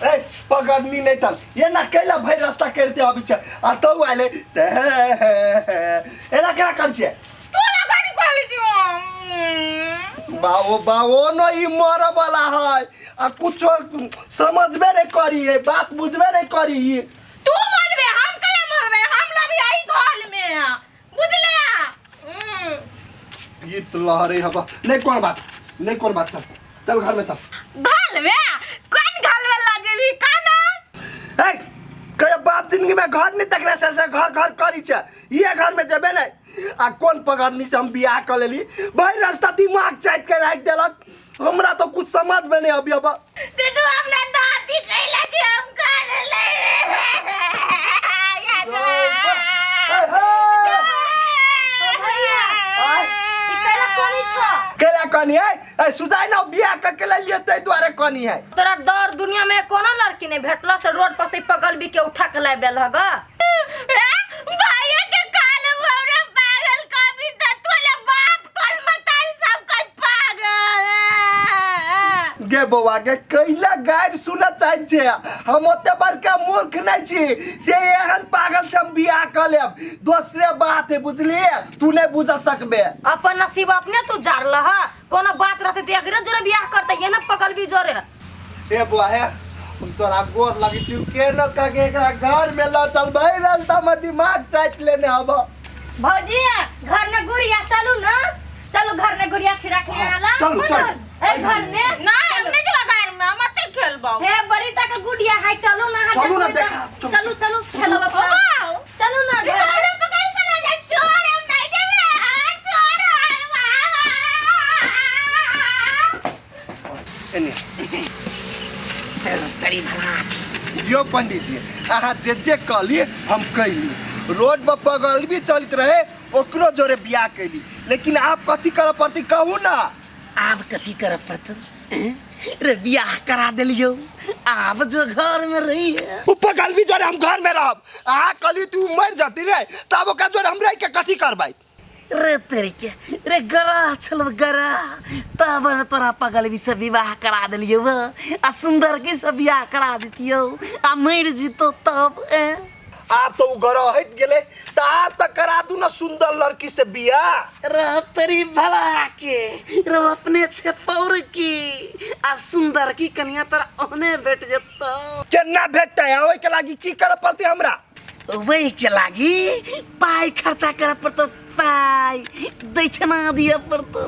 ए पगड़नी नहीं तल ये ना कैला भई रास्ता करते अभी छे आ तो आले ते एना केना कर छे तोरा गाड़ी कहली दियो। बाओ बाओ न ई मर वाला है आ कुछो समझबे नहीं करी है, बात बुझबे नहीं करी है। तू मरबे, हम कला मरबे, हम लभी आई घर में बुझले। गीत लहरे हवा नहीं कोन बात, नहीं कोन बात, चल चल घर में चल। घर में कौन घर में ला जेबी काना? ए कहे बाप जिंदगी में घर नहीं देखले से, से घर घर करी छे, ये घर में जेबे नहीं। आ कोन पगड़नी से हम बियाह कर लेली भाई, रास्ता दिमाग चाट के राख देलक, हमरा तो कुछ समझ में नहीं अभी। अब ते तू हमरा दादी कहला जे हम कर ले। भैया ई कैला कनी छ? केला कनी है? ए सुजाई ना बियाह कर के लिए ते दुआरे कनी है। तोरा दर दुनिया में कोनो लड़की नहीं भेटला से रोड पर से पगल भी के उठा के लाइब रहल ग? भैया के काल हमरा पागल कभी त तोले बाप कल मताई सब कोई पागल। गे बौआ गे कैला गाइड सुनऽ चाहै छियै? हम ओते बड़का मूर्ख नहीं छी से एहन पागल से हम बियाह कऽ लेब, दोसरे बात है बुझलिए, तू नहीं बुझ सकबे। अपन नसीब अपने तू जारल ह, कोनो बात रहते त एकरे जोरे बियाह करते, ये ना पगल भी जोरे। ए बौआ हे हम तोरा गोर लगै छी, के न कह के एकरा घर में लऽ चल भाई, रास्ता में दिमाग चाटि लेने हब। भौजी घर में गुड़िया चलू ना, चलू घर में गुड़िया छिड़ा के आला। चलू, चलू। ए घर में ना हम नहीं जेबा घर में, हम अते खेलबौ। हे बड़ी टा के गुड़िया है, चलू ना। चलू ना, देखा, चलू। चलू चलू खेलब अपना। वाओ। चलू ना घर में। हमरा पकड़ के ले जा चोर, हम नहीं जेबे। आ, चोर है, वाह। एने तरी भला यो पंडित जी अहाँ जे जे कहली हम कैली, रोड पर पगल भी चलत रहे ओकरो जोरे बियाह कैली, लेकिन आप कथी करऽ पड़ती कहू ना? आब कथी करऽ पड़तौ? हैं? रे बियाह करा देलियौ, आब जो घर में रही है। उ पगल भी जोरे हम घर में रहब, अहाँ कहली तू मर जती रे तब ओकरा जोरे हम रह के कथी करबै? रे तेरी के रे गरा छल गरा, तब न तोरा पगलबी से विवाह करा देलियौ आ सुंदर की से बियाह करा देतियौ आ मरि जितौ तब। ए आब तो उ गरह हटि गेलै त आब त करा दू ना सुंदर लड़की से बियाह। रे तेरी भला के रे अपने छे पौर की आ सुंदर की कनिया तोरा ओहने भेट जेतौ। केना भेटतै? आ ओहिके लागी की करऽ पड़तै हमरा? वही के लागी पाई खर्चा करे पड़तौ, पाई दक्षिणा दिए पड़तौ।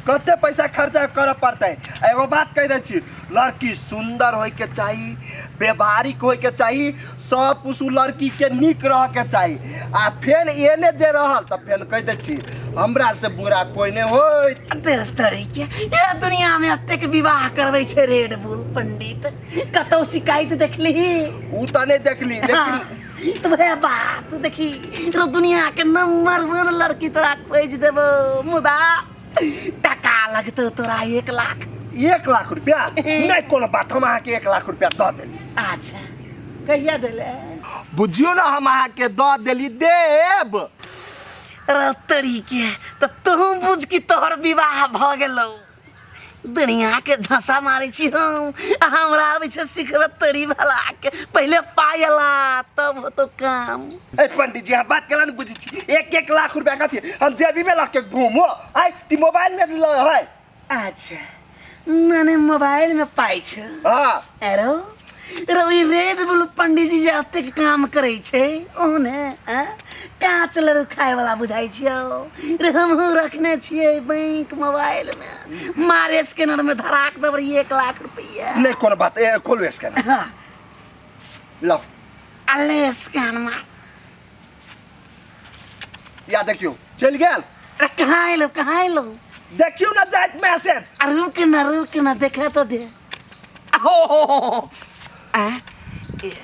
कते पैसा खर्चा करऽ पड़तै? आ एगो बात कहि दै छी, लड़की सुंदर होइके चाही, व्यवहारिक होइके चाही, सब कुछ उ लड़की के नीक रह के चाही। आ फेन एने जे रहल त फेन कहि दै छी हमरा से बुरा कोई नहीं होइत। तेरे तरी के ए दुनिया में एतेक विवाह करबै छै रेड बुल पंडित, कतौ शिकायत देखली? उ त नहीं देखली, लेकिन तो वह बात देखी रो दुनिया के नंबर 1 लड़की तोरा खोज देबो, मुदा टका लगतो तोरा 1 लाख। 1 लाख रुपया? नहीं कोनो बात, हम अहाँके 1 लाख रुपया दऽ देली। अच्छा कहिया देले? बुझियो ना हम अहाँके दऽ देली देब। रतरी के त तू बुझ कि तोहर विवाह भ गेलौ। दुनिया के झसा मारै छी हम आ हमरा आबै छै सिखबे तोरी भला के, पहिले पाइ अला तब होतो काम। ए पंडित जी, हम बात केला नहीं बुझै छी। 1-1 लाख रुपया कथी हम जेबी में लऽ के घूमो? आइ ती मोबाइल में ल है। अच्छा माने मोबाइल में पाइ छै? हाँ। अरो रवि रेड बुल पंडित जी जे एतेक काम करै छै ओहने काँच लड़ू खाय वाला बुझाइ छियौ रे। हमहूँ रखने छियै बैंक मोबाइल में, मारे स्कैनर में धराक देबै 1 लाख रुपया। नहीं कोनो बात, ए खोलू स्कैनर। हाँ। लाओ। अले स्कैन मार। या देखियो चलि गेल। अरे कहाँ एलो, कहाँ एलो? देखियो ना जाइत मैसेज। अरे रुक ना, रुक ना, देखा तो दे। हो, हो, हो, हो। आ, 1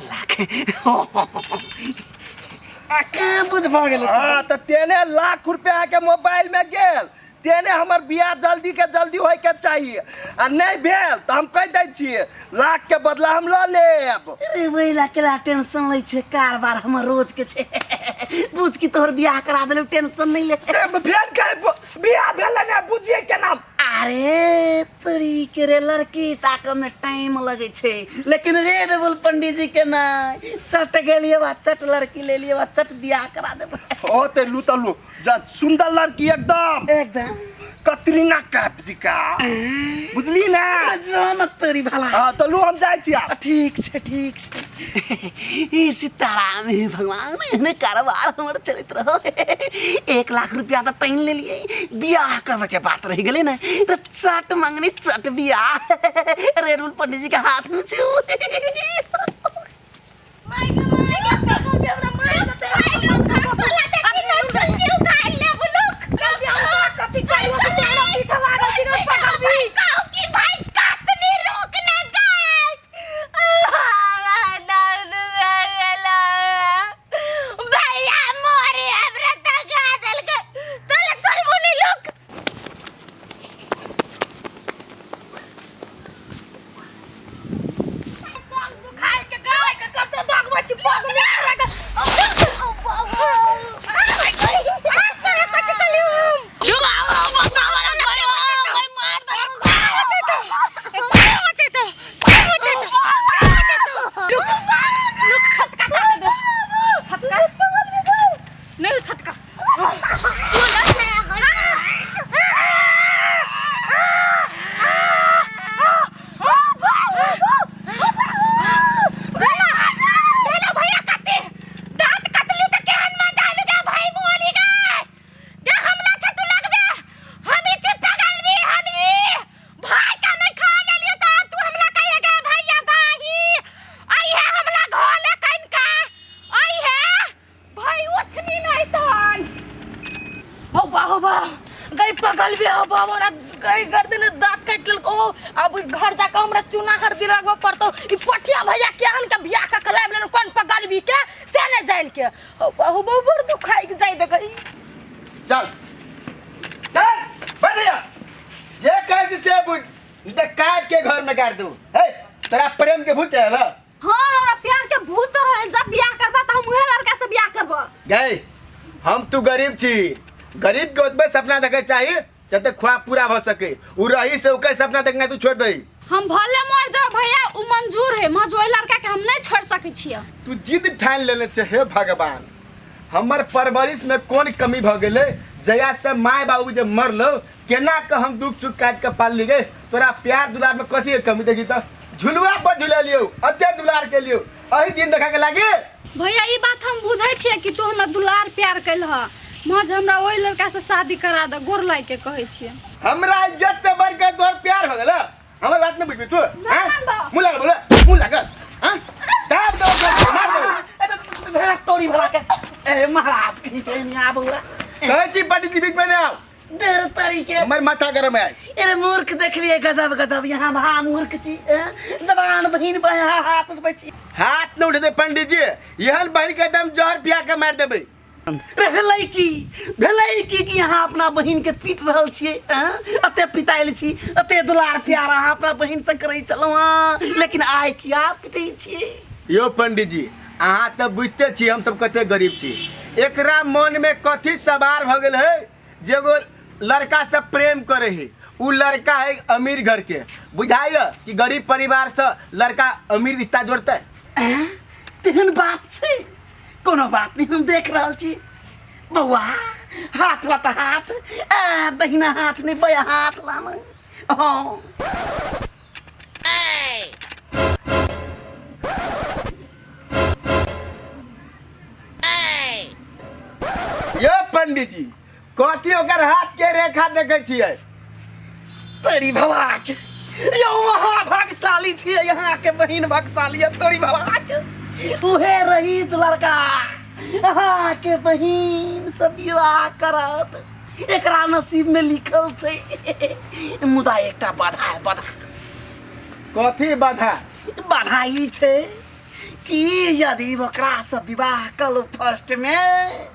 लाख। आ, कहाँ बुझ भऽ गेलै? हाँ, तऽ तेने लाख रुपया के मोबाइल में गेल, तेने हमर बियाह जल्दी के जल्दी होय के चाहिए, आ नहीं भेल तऽ हम कहि दै छियै लाख के बदला हम लऽ लेब। अरे वही ला केला टेंशन लै छै, कारबार हमर रोज के छै। बुझ कि तोहर बियाह करा देलौ, टेंशन नहीं ले। ए, फेर के के लड़की ताकऽ में टाइम लगै छै, लेकिन रेड बुल पंडीजी के नहि, चट गेलियै बा चट लड़की ले लियै बा चट बियाह करा देबै। ओ ते लू त लू जा, सुंदर लड़की एकदम। एकदम कतरीना कैफ जी का, बुझली ना? जान तोरी भला। हाँ तो लू, हम जाइ छी आब। ठीक छै, ठीक छै। ई सीताराम, हे भगवान, एहने कारोबार हमर चलैत रहो। 1 लाख रुपया तऽ तानि लेलियै, बियाह करबे के बात रहि गेलै ने तऽ चट मंगनी चट बियाह रेडुल पंडीजी के हाथ में छै। माय गे माय गे, पागल बे हमरा मार देतै। कथी करियो से तोरा पीछा लागल छी रे पागल भी? कहू कि भाई कतनी रुक ना गए, भैया मोरे हमरा तगा देलकै। चल चल बुनी लुक खाइ के गाय के कते भागबै छी पागल हमरा के। नहीं छटका। भैया कते दांत कतलू त केहन मजा आलू गे भाई मोली गे गे, हमला छ तू लगबे हम ई छी पगल भी, हम ई भाई का नहीं खा लेलियो त तू हमला कहे गे भैया गाही आई है, हमला घोले कन का आई है भाई उठनी नहीं तन। हो बा, हो बा गई पगल भी, हो बा हमरा गई गर्दन में दांत काट लेलको। अब घर जाके हमरा चूना हरदी लगबे पड़तो। ई पटिया भैया केहन के बियाह के कलाब लेलो कोन पगल भी के से नहीं जान के। हो बा, हो बा, बड़ दुखाई के जाय दे गई। चल चल, बैठ जा। जे कहै छी से बुझ, नहीं तऽ काट के घर में गाड़ दू। हे, तोरा प्रेम के भूत चढ़ल? हाँ, हमरा प्यार के भूत चढ़ल। जब बियाह करबा त हम उहे लड़का से बियाह करबा। गई, हम तू गरीब छी। गरीब के ओतबे सपना देखे चाही जते ख्वाब पूरा भ सके। उ रही से ओकर सपना देखना तू छोड़ दही। हम भले मर जाओ भैया, उ मंजूर है, मज ओहि लड़का के हम नहीं छोड़ सकै छियै। तू जिद ठान लेने छे। हे भगवान, हमर परवरिश में कोन कमी भ गेलै? जया से माय बाबू जे मरलो, केना के हम दुख सुख काट के पालली गे? तोरा प्यार दुलार में कथी के कमी? देखी तऽ झुलुआ पर झुला लियो, अते दुलार के लियो, एही दिन देखा के लागे। भैया, ई बात हम बुझै छियै कि तू हमरा दुलार प्यार कैलह, मज हमरा ओहि लड़का से शादी करा दे, गोर लागि के कहै छियै। हमरा इज्जत से बढ़ के तोहर प्यार हो गेल? हमर बात नहीं बुझबी तू? हैं? मानबो। मुँह लागल बोले, मुँह लागल। हैं, दाब दो, मार दो। तोरी भला के, ए महाराज, कहीं के नहीं आबू। कहै छी पंडित जी बीच में नहीं आओ। देर तरीके हमर माथा गरम है। अरे मूर्ख, देखलिए गजब गजब यहाँ महा मूर्ख छी, ए? जवान बहिन पर यहाँ हाथ उठबै छी। हाथ न उठेते पंडित जी, एहन बहिन के एकदम जहर पिया के मार देबै। रे भेलै की, भेलै की कि अहाँ अपना बहिन के पीट रहल छियै? एँ? एते पितायल छी, एते दुलार प्यार अहाँ अपना बहिन से करै छलहुँ हँ, लेकिन आइ किया पिटै छियै? यो पंडित जी, अहाँ तऽ बुझिते छी हम सब कते गरीब छी। एकरा मन में कथी सवार भऽ गेल है जे एगो लड़का से प्रेम करे है। उ लड़का है अमीर घर के। बुझाइए कि गरीब परिवार से लड़का अमीर रिश्ता जोड़ते? एँ? तेहन बात छै? कोनो बात नहीं, हम देख रहल छी। बौआ, हाथ लता हाथ, आ दहिना हाथ नहीं, बया हाथ लाना। हाँ। यो पंडित जी, कथी ओकर हाथ के रेखा देखे छियै? तोरी भलाक, यौ वहाँ भागशाली छियै, यहाँ के बहिन भागशाली है। तोरी भलाक, उहे रईस लड़का अहाँ के बहिन से विवाह करत, एकरा नसीब में लिखल छै। मुदा एकटा बाधा है, बाधा। कथी बाधा? बाधा ई छै कि यदि ओकरा से विवाह कल फर्स्ट में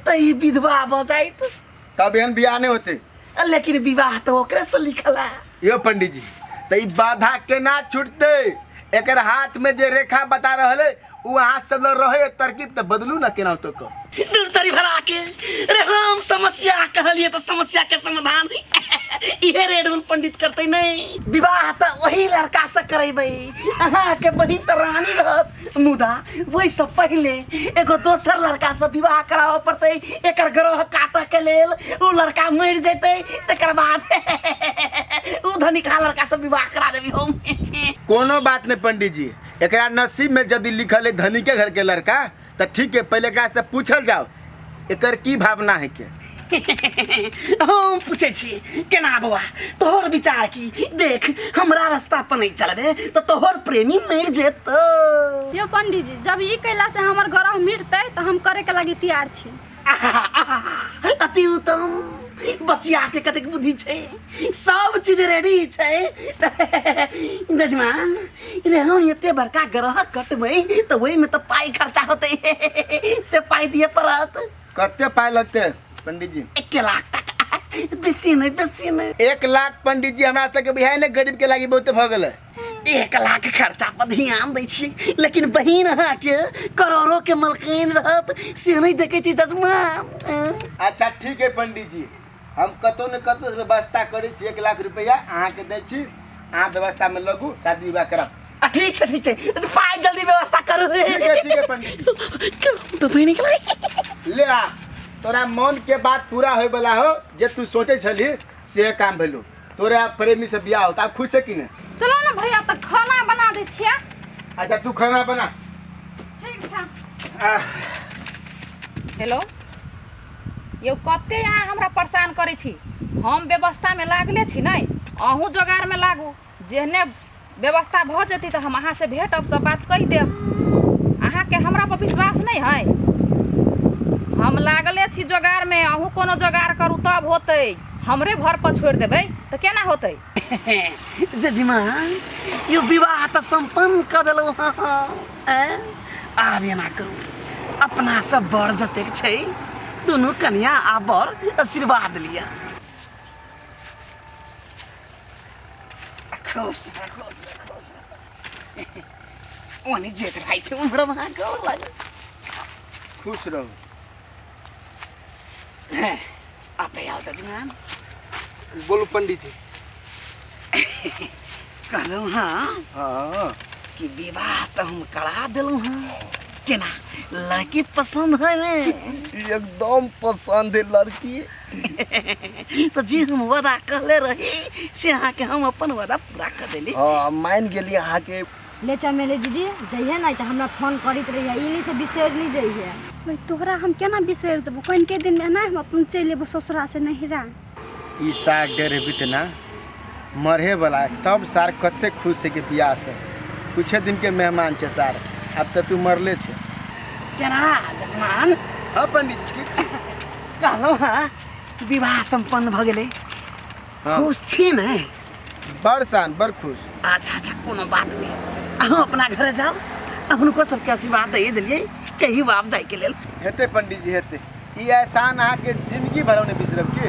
तऽ ई विधवा भऽ जाइत। तब एहन बियाह नहीं होते। लेकिन विवाह तऽ ओकरे से लिखल है। यो पंडित जी, तऽ ई बाधा केना छूटते? एकर हाथ में जे रेखा बता रहल है, उ अहाँ सब लग रहे तरकीब तऽ बदलू ना केना तो दूर तरी भरा के। रे हम समस्या कहलिए तऽ समस्या के समाधान इहे रेड बुल पंडित करतै नहीं। विवाह तऽ ओही लड़का से करेबै। अहाँके बहिन तऽ रानी रहत, मुदा ओहिसँ पहिले एगो दोसर लड़का से विवाह कराबऽ पड़तै एकर ग्रह काटऽ के लेल। ओ लड़का मरि जेतै तकर बाद ओ धनिका लड़का से विवाह करा देबी हम। कोनो बात नहीं पंडित जी, एकरा नसीब में यदि लिखल है धनिके घर के लड़का तो ठीक है, पहले एकरा से पूछल जाओ एकर की भावना है के। हम पूछै छी केना बौआ तोहर विचार की? देख हमरा रास्ता पर नहीं चलबे तो तोहर प्रेमी मर जेतो। यो पंडीजी, जब ई कैला से हमर ग्रह मिटतै तऽ हम करे के लागी तैयार छी। आहा, आहा, अति उत्तम। बचिया के कतेक बुद्धि छै, सब चीज रेडी छै। जजमान रे, हम एते बड़का ग्रह कटबै तऽ ओहिमे तऽ पाइ खर्चा होतै, से पाइ दिअ पड़त। कते पाइ लगतै पंडित जी? 1 लाख टका, बेसी नहि, बेसी नहि। 1 लाख पंडित जी हमरा सबके बुझाइ नहि, गरीब के लागी बहुते भऽ गेलै। 1 लाख खर्चा पर ध्यान दै छी, लेकिन बहिन अहाँके करोड़ों के मलकिन रहत से नहि देखै छी जजमान। अच्छा ठीक है पंडित जी, हम कतौ ने कतौ से व्यवस्था करै छी, 1 लाख रुपया अहाँके दै छी, अहाँ व्यवस्था में लगू, शादी विवाह करब। ठीक छै, ठीक छै, पाइ जल्दी व्यवस्था करू। ठीक है, ठीक है पंडित जी। तो बहिन निकल ले आ, तोरा मन के बात पूरा होय वाला हो, जे तू सोचे छली से काम भेलो, तोरा प्रेमी से बियाह होता, आप खुश है कि नहीं? चलो ना भैया तऽ खाना बना दै छियै। अच्छा तू खाना बना। ठीक छै। हेलो यौ, कते अहाँ हमरा परेशान करै छी? हम व्यवस्थामे लागले छी नहि, अहूँ जोगाड़मे लागू। जेहने व्यवस्था भऽ जेतै तऽ हम अहाँसँ भेटब, सब बात कहि देब अहाँके। हमरा पर विश्वास नहि है? हम लागले छी जोगाड़मे, अहूँ कोनो जोगाड़ करू तब होतै। हमरे भर पर छोड़ि देबै तऽ केना होतै? जजमान यो विवाह तऽ सम्पन्न कऽ देलहुँ हँ। आब एना करू, अपना सब बर जतेक छै दुनू कनिया आ बर आशीर्वाद लिअ। खुश रह, खुश रह, खुश रह। ओने जेठ भाई छै उम्हरो अहाँ गोर लागल। खुश रहू। आते आओ जजमान। बोलू पंडित जी। कहलहुँ हाँ हाँ कि विवाह तऽ हम करा देलहुँ हँ, केना लड़की पसंद है ने? एकदम पसंद है लड़की। तऽ जे हम वादा कहले रही से अहाँके हम अपन वादा पूरा कर देली। हाँ मान गेली अहाँके। ले चमेली दीदी, जइहे नहीं तो हमरा फोन करैत रहिए, ई नहीं से बिसरि नहीं जइहे। भाई तोहरा हम केना बिसरि जेबो? कनिके दिन में ना हम अपन चलि एबो ससुरा से नहिरा। ई सार डर बितना मरे वाला है, तब सार कते खुश है के बियाह से। कुछ दिन के मेहमान छे सार, अब तो तू मरले छे। केना जजमान? हाँ पंडित ठीक छी। कहलहुँ हाँ विवाह सम्पन्न भऽ गेलै। हाँ। खुश छी ने? बड़ शान, बड़ खुश। अच्छा अच्छा कोनो बात नहीं, अहाँ अपना घर जाओ, हुनको सबके आशीर्वाद दे देलियै, कही बाप जाय के लेल। हेतै पंडित जी हेतै, ई एहसान अहाँके जिंदगी भर नहि बिसरब की।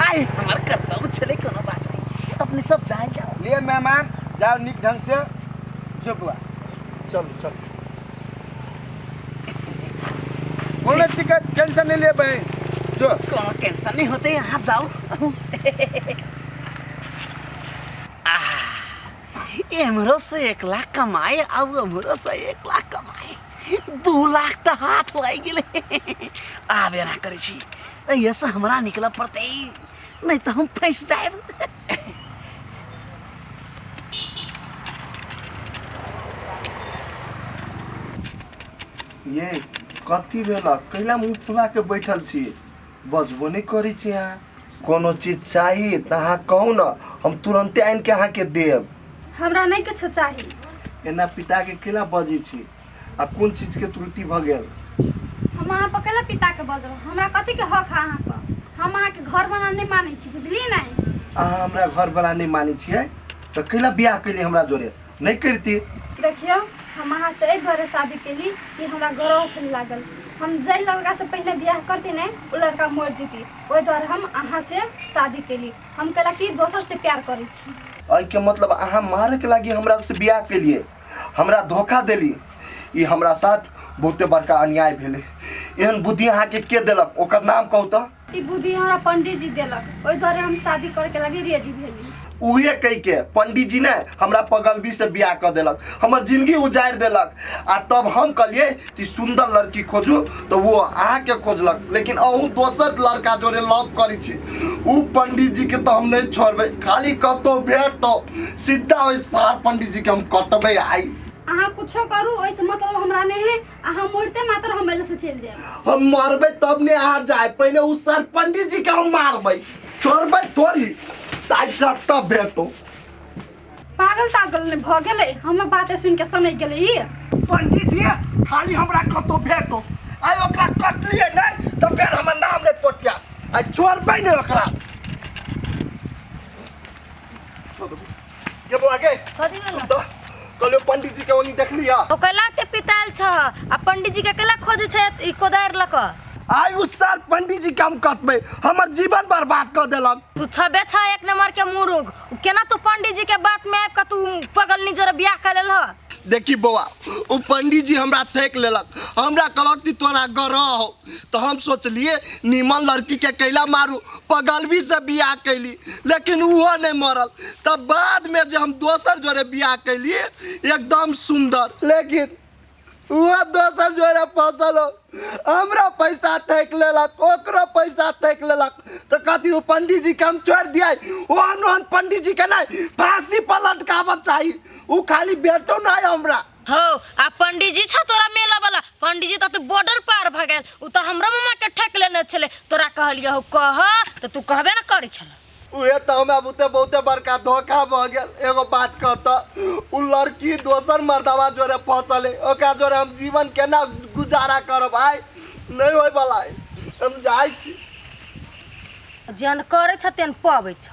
आइ हमर कर्तव्य छलै, कोनो बात नहीं, अपने सब जाय जाओ। लिए मेहमान जाओ नीक ढंग से, जो बुआ चलू चलू। कोनो चीज के टेंशन नहीं ले बहन, जो कोनो टेंशन नहीं होते, यहाँ जाओ। एमरो से 1 लाख कमाए अब एमरो से 1 लाख कमाए, 2 लाख तऽ हाथ लागि गेलै। आब एना करै छी, एहिसँ हमरा निकलऽ पड़तै, नहीं तऽ हम फँसि जायब। ये कथी भेल? कैला मुँह फुला के बैठल छी, बजबो नहीं करै छी अहाँ? कोनो चीज चाही तऽ अहाँ कहू ने, हम तुरन्ते आनि के अहाँके देब। हमरा नहीं किछो चाही। एना पिता के केना बजै छी? आ कोन चीज के त्रुटि भऽ गेल? हम अहाँ पर कैला पिता के बजब? हमरा कथी के हक है अहाँ पर? हम अहाँ के घर वाला नहीं मानै छी, बुझलियै ने? अहाँ हमरा घर वाला नहीं मानै छियै तऽ कैला बियाह केलियै हमरा जोरे? नहीं करती। देखियौ, हम अहाँ से एहि दुआरे शादी केली कि हमरा ग्रह छल लागल, हम जाहि लड़का से पहिने बियाह करती ने ओ लड़का मर जेती, ओहि दुआरे हम अहाँ से शादी केली। हम कैला कि दोसर से प्यार करै छी। एहिके मतलब अहाँ मारैके लागी हमरा से बियाह केलियै, हमरा धोखा देली, ई हमरा साथ बहुते बड़का अन्याय भेलै। एहन बुद्धि अहाँके के देलक? ओकर नाम कहू तऽ। ई बुद्धि हमरा पंडित जी देलक, ओहि दुआरे हम शादी करके लागी रेडी भेली। उहे कह के पंडित जी ने हमरा पगलबी से बियाह कर देलक, हमर जिंदगी उजाड़ि देलक। आ तब हम कहलिए कि सुंदर लड़की खोजू, तो वो अहाँके खोजलक, लेकिन अहूँ दोसर लड़का जोरे लव करै छी। उ पंडित जी के तो हम नहीं छोड़बै, खाली कतौ भेटतौ सीधा ओहि सार पंडित जी के हम कटबै। आई अहाँ कुछो करू ओहिसे मतलब हमरा नहीं है, अहाँ मरते मात्र हम एले से चलि जायब। हम मरबै तब ने अहाँ जाए, पहले उ सर पंडित जी के हम मारबै, छोड़बै थोड़ी ताइ तब भेटो। पागल तागल नहि भऽ गेलै, हमर बाते सुनि के सनकि गेलै ई। पंडित जी खाली हमरा कतौ भेटो, आइ ओकरा कटलियै नहि तऽ फेर हमर नाम नहि पोटिया, आइ छोड़बै नहि ओकरा। ये बौआ गे, सुन तऽ, कहलियौ पंडित जी के ओनी देखलियै? ओ कैला के पितायल छ आ पंडित जी के कैला खोजे छै ई कोदारि लऽ कऽ? आइ उ सर पंडित जी के हम कटबै, हमर जीवन बर्बाद कऽ देलक। तू छबे छ एक नंबर के मुरुख, केना तू पंडित जी के बात में आबि कऽ तू पगलनी जोरे बियाह कऽ लेलह? देखी बौआ, उ पंडित जी हमरा थकि लेलक, हमरा कहलक कि तोरा ग्रह हो, तो हम सोचलिए नीमन लड़की के कैला मारू, पगलबी से बियाह कैली, लेकिन उहो नहीं मरल। तब बाद में जे हम दोसर जोरे बियाह कैली एकदम सुंदर, लेकिन उहो दोसर जोरे फसल हो, हमरा पैसा ठकि लेलक, ओकरो पैसा ठकि लेलक। तो कहती ओ पंडित जी के हम छोड़ दिया, ओहन ओहन पंडित जी के नहीं फांसी पर लटकाबऽ चाही, उ खाली बेटो नहीं हमरा। हो आ पंडित जी छ तोरा मेला वाला पंडित जी त तू बॉर्डर पार भ गेल, उ त हमरा मामा के ठक लेने छले, तोरा कहलिए हो कह त तू कहबे न करै छल। उहे त हमरा बुते बहुते बड़का धोखा भ गेल। एगो बात कह त, उ लड़की दोसर मर्दवा जोरे फसल है, ओकरा जोरे हम जीवन केना गुजारा करब? आइ नहीं होय वाला है, हम जाइ छी। जन करै छ तेन पबै छ।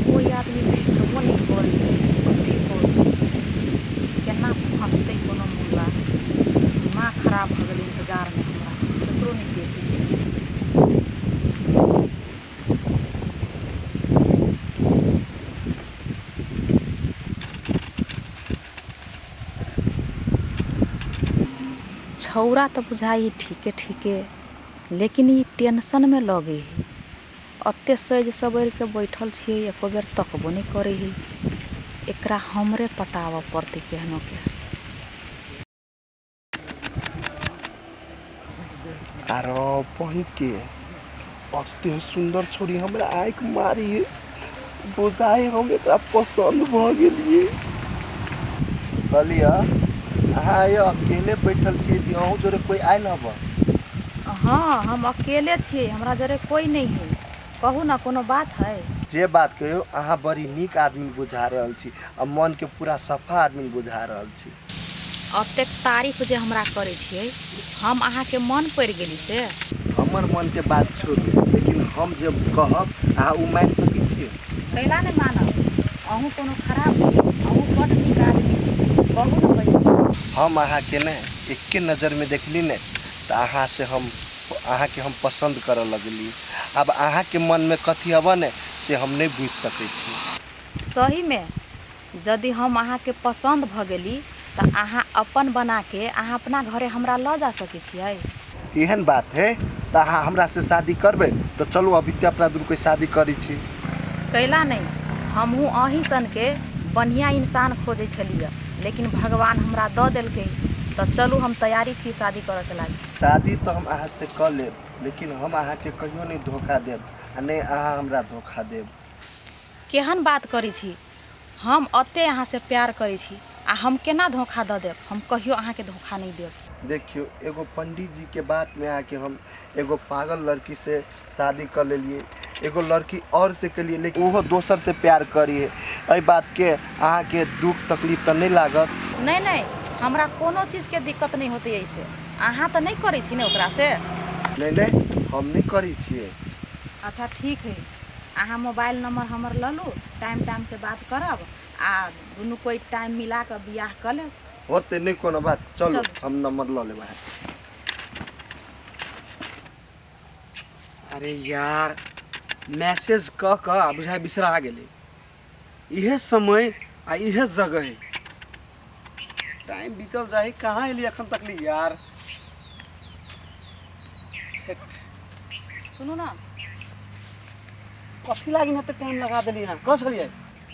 कोई आदमी भेटबो नहि करै, कथी करू, केना फँसतै कोनो मुल्ला? दिमाग खराब भऽ गेलै इंतजारमे, हमरा ककरो नहि देखै छी। छौड़ा तऽ बुझाइ हइ ठीके ठीके, लेकिन ई टेंशनमे लगै हइ। एते सजि सवरिके बैठल छियै, एको बेर तकबो नहि करै हइ। एकरा हमरे पटाबऽ पड़तै केहनो के। आरो बहिके अते सुंदर छोरी हमरा आँखि मारी बुझाइ हम एकरा पसंद भऽ गेलियै। कहलियै अहाँ आइ अकेले बैठल छियै, कि अहूँ जोरे कोइ आयल हब? हँ, हम अकेले छियै, हमरा जरे कोइ नहि है। कहू ने, कोनो बात है? जे बात कहियौ, अहाँ बड़ी नीक आदमी बुझा रहल छी आ मनके पूरा सफा आदमी बुझा रहल छी। एतेक तारीफ जे हमरा करै छियै, हम अहाँके मन पड़ि गेली से? हमर मनके बात छोड़ू, लेकिन हम जे कहब अहाँ ओ मानि सकै छियै? कैला नहि मानब, अहूँ कोनो खराब छी? अहूँ बड्ड नीक आदमी छी। कहू ने बहिन। हम अहाँके ने एके नजरमे देखली ने तऽ अहाँ से हम अहाँके हम पसन्द करऽ लगली। आब अहाँके मनमे कथी हबऽ ने से हम नहि बुझि सकै छी। सहीमे यदि हम अहाँके पसन्द भऽ गेली तऽ अहाँ अपन बनाके अहाँ अपना घरे हमरा लऽ जा सकै छियै? एहन बात है तऽ अहाँ हमरासँ शादी करबै तऽ चलू अभी तऽ अपना दुनू कोइ शादी करै छी। कैला नहि, हमहूँ अहीं सनके बढ़िआँ इंसान खोजै छलियै, लेकिन भगवान हमरा दऽ देलकै, तऽ चलू हम तैयारी छी शादी करऽके लागी। शादी तऽ हम अहाँसँ कऽ लेब, लेकिन हम अहाँके कहियो नहि धोखा देब आ नहि अहाँ हमरा धोखा देब। केहन बात करै छी, हम एते अहाँसँ प्यार करै छी आ हम केना धोखा दऽ देब? हम कहियो अहाँके धोखा नहि देब। देखियौ, एगो पंडीजीके बातमे आके हम एगो पागल लड़कीसँ शादी कऽ लेलियै, एगो लड़की आओर से केलियै, लेकिन ओहो दोसरसँ प्यार करियै। एहि बातके अहाँके दुःख तकलीफ तऽ नहि लागत? नहि नहि, हमरा कोनो चीजके दिक्कत नहि होतै एहिसँ। अहाँ तऽ नहि करै छी ने ओकरासँ? नहि नहि, हम नहि करै छियै। अच्छा ठीक हइ, अहाँ मोबाइल नंबर हमर लऽ लू, टाइम टाइमसँ बात करब आ दुनू कोइ टाइम मिला कऽ बियाह कऽ लेब। होतै नहि कोनो बात, चलू। चलू। हम नंबर लऽ लेब अहाँके। अरे यार, मैसेज कऽ कऽ आ बुझाइ बिसरा गेलै। इहे समय आ इहे जगह है, टाइम बीत बीतल जाही, कहाँ एली अखन तक ली यार। सेट। सुनू ना। कथी लागी ने टाइम लगा देली अहाँ? कह छलियै?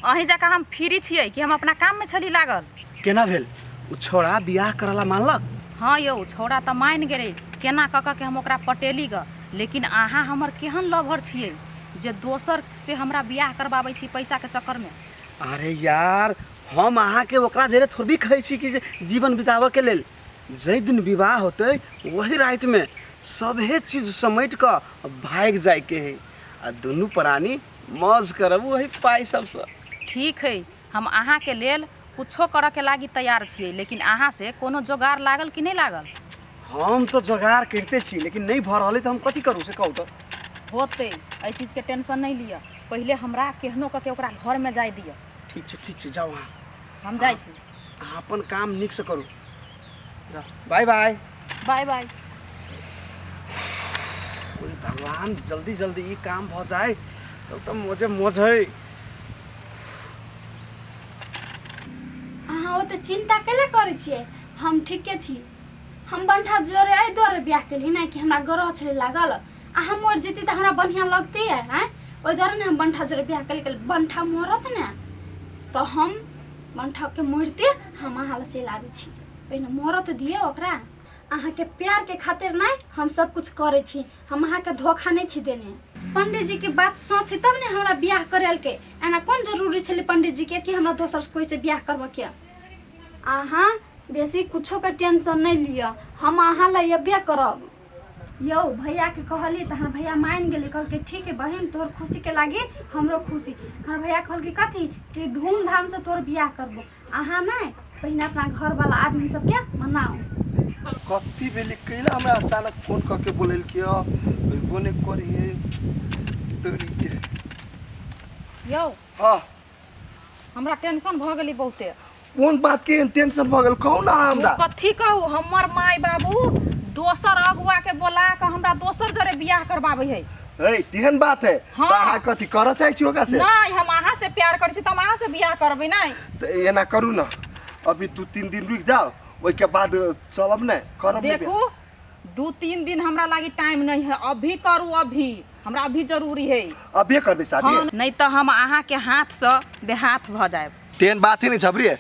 अहीं जकाँ हम फ्री छियै कि हम अपना काममे छली लागल। केना भेल? ओ छौड़ा बियाह करला मानलक? हाँ यौ, छौड़ा तऽ मानि गेलै, केना कऽ कऽ के हम ओकरा पटेली गऽ, लेकिन अहाँ हमर केहन लभर छियै जे दोसर से हमरा बियाह करबाबै छी पैसाके चक्करमे। अरे यार, हम अहाँके ओकरा जरे थोड़बी कहै छी कि जे जीवन बिताबऽके लेल। जाहि दिन विवाह होतै वही रातिमे सभे चीज समेट कऽ भागि जाइके है आ दुनू प्राणी मौज करब वही पाइ सबसँ। ठीक है, हम अहाँके लेल कुछो करऽके लागी तैयार छियै, लेकिन अहाँसँ कोनो जोगाड़ लागल कि नहि लागल? हम तऽ जोगाड़ करिते छी, लेकिन नहि भऽ रहल अइ तऽ हम कथी करू से कहू तऽ। होतै, एहि चीजके टेंशन नहि लिअ, पहिले हमरा केहनो कऽ के ओकरा घरमे जाय दिअ। ठीक छै, ठीक छै, जाउ अहाँ। हम जाइ छी। अहाँ अपन काम नीकसँ करू। जाउ, बाय बाय। बाय बाय। ओए भगवान, जल्दी जल्दी ई काम भऽ जाय तब तऽ मौजे मौज है। अहाँ ओते चिंता कैला करै छियै? हम ठीके छी। हम बंठा जोरे एहि दुआरे बियाह केली ने कि हमरा ग्रह छलै लागल, आ हम मरि जैती तऽ हमरा बढ़िआँ लगतै। आँय, ओहि दुआरे ने हम बंठा जोरे बियाह केली। बंठा मरत ने तऽ हम बंठाके मरिते हम अहाँ लग चलि आबै छी। पहिने मरत दिअ ओकरा। अहाँके प्यारके खातिर नहि हम सब कुछ करै छी, हम अहाँके धोखा नहि छी देने। पंडीजीके बात सोची तब ने हमरा बियाह करेलकै। एना कोन जरूरी छलै पंडीजीके कि हमरा दोसर कोइ से बियाह करबऽके? अहाँ बेसी कुछोके टेंशन नहि लिअ, हम अहाँ लए अयबे करब। यौ, भैयाके कहलियै तऽ हमर भैया मानि गेलै। कहलकै ठीक है बहिन, तोहर खुशीके लागी हमरो खुशी। हमर भैया कहलकै कथी कि धूमधामसँ तोहर बियाह करबो। अहाँ नहि पहिने अपना घरवाला आदमी सबके मनाउ। कथी भेलै? कैला हमरा अचानक फोन कऽ के बोलेलकै? अयबो नहि करिहे तोरीके। यौ। हाँ। हमरा टेंशन भऽ गेलै बहुते। कोन बात के टेंशन भऽ गेल? कहू ना हमरा। कथी कहू, हमर माय बाबू दोसर अगुआ के बोला के हमरा दोसर जरे बियाह करबाबै है। ए, तेहन बात है? हाँ। तऽ अहाँ कथी करऽ चाहै छी ओकरा से? नहीं, हम अहाँ से प्यार करै छी तऽ हम अहाँ से बियाह करबै। नहीं। तऽ एना करू ना, अभी 2-3 दिन रुकि जाओ, ओहिके बाद चलब ने करब ने। देखू, 2-3 दिन हमरा लागी टाइम नहीं है, अभी करू, अभी हमरा अभी जरूरी है। अभिये करबै शादी? हाँ, नहीं तऽ हम अहाँ के हाथ से बेहाथ भऽ जायब। तेहन बात है नहीं झबरिए,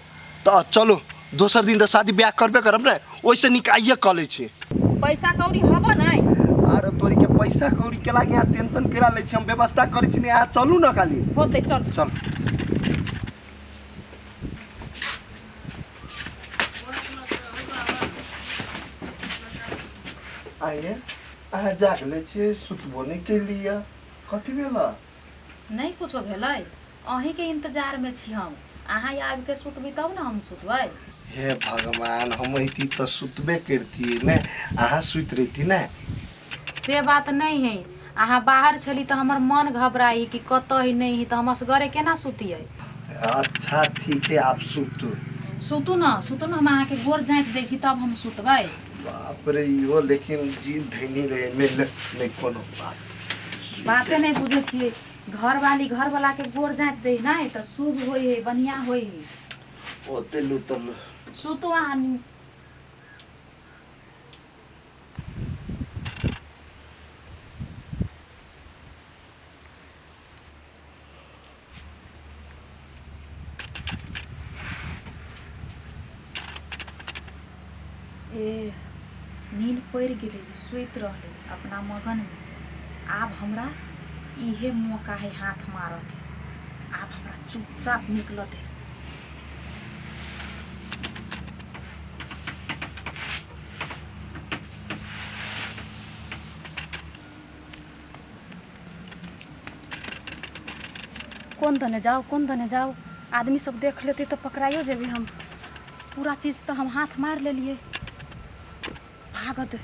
तऽ चलू दोसर दिन तऽ शादी ब्याह करबे करब ने, ओहिसँ नीक आइए कऽ लै छी। पैसा कौड़ी हबो नहीं? आरो तोरी के, पैसा कौड़ी के लागी अहाँ टेंशन केला लै छी? हम व्यवस्था करै छी ने, अहाँ चलू ने खाली। होतै, चल। चल। आइए, अहाँ जागले छियै, सुतबो नहि केलियै, कथी भेल? नहि कुछो भेलै, अहीँके इंतजारमे छी हम। अहाँ आबिके सुतबै तब ने हम सुतबै। हे भगवान, हम अइती तऽ सुतबे करतियै ने, अहाँ सुति रहिती ने। से बात नहि है, अहाँ बाहर छली तऽ हमर मन घबराई कि कतऽ है नहि है, तऽ हम असगरे केना सुतियै? अच्छा ठीक है, आप सुतू। सुतू ने, सुतू ने, हम अहाँके गोर जाँति दै छी तब हम सुतबै। बाप रे, इहो लेकिन जीत धैनी रहे। नहि नहि, कोनो बात। बाते नहि बुझै छियै। घरवाली घरवालाके गोर जाँति दै नहि तऽ शुभ होइ है, बढ़िआँ होइ है। ओते लूतल। सुतू अहाँ। ए, नींद पड़ि गेलै, सुति रहलै अपना मगनमे। आब हमरा इहे मौका है हाथ मारऽके। आब हमरा चुपचाप निकलऽ दे। कोन दने जाओ, कोन दने जाओ? आदमी सब देख लेतै तऽ पकड़ाइयो जेबै हम। पूरा चीज तऽ हम हाथ मारि लेलियै, भागऽ दे।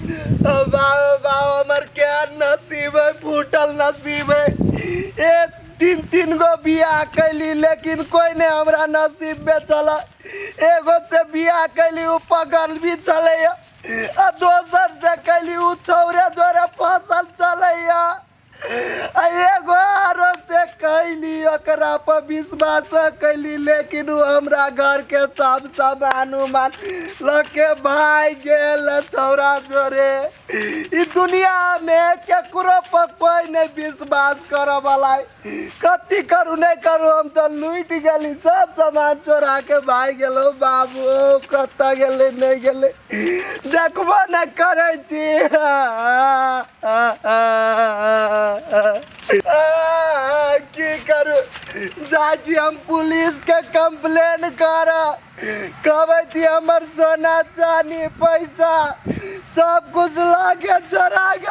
बाबा बाबा, हमर क्या नसीब है, फूटल नसीब है। ए, तीन तीन गो बियाह कैली, लेकिन कोई नहीं हमरा नसीब में चला। एगो से बियाह कैली, उ पकड़ भी चले, आ दोसर से कैली, उ छौरे जोरे फसल चलैया, आ एगो आरो से कैली, ओकरा ओकरा पर विश्वास कैली, लेकिन उ हमरा घर के सब सामान उमान लके भाग गेल छौरा जोरे। ई दुनिया में केकरो पर कोई नहीं विश्वास करे वाला है। कथी करू नहीं करू, हम तो लूटि गेली, सब सामान चोरा के भाग गेलो। बाबू कतऽ गेलै नहीं गेलै देखबो नहीं करै छी। की करू, जाइ छी हम पुलिस के कंप्लेन करऽ, कहबै कि हमर सोना चानी पैसा सब कुछ लऽ के चोरा गेल।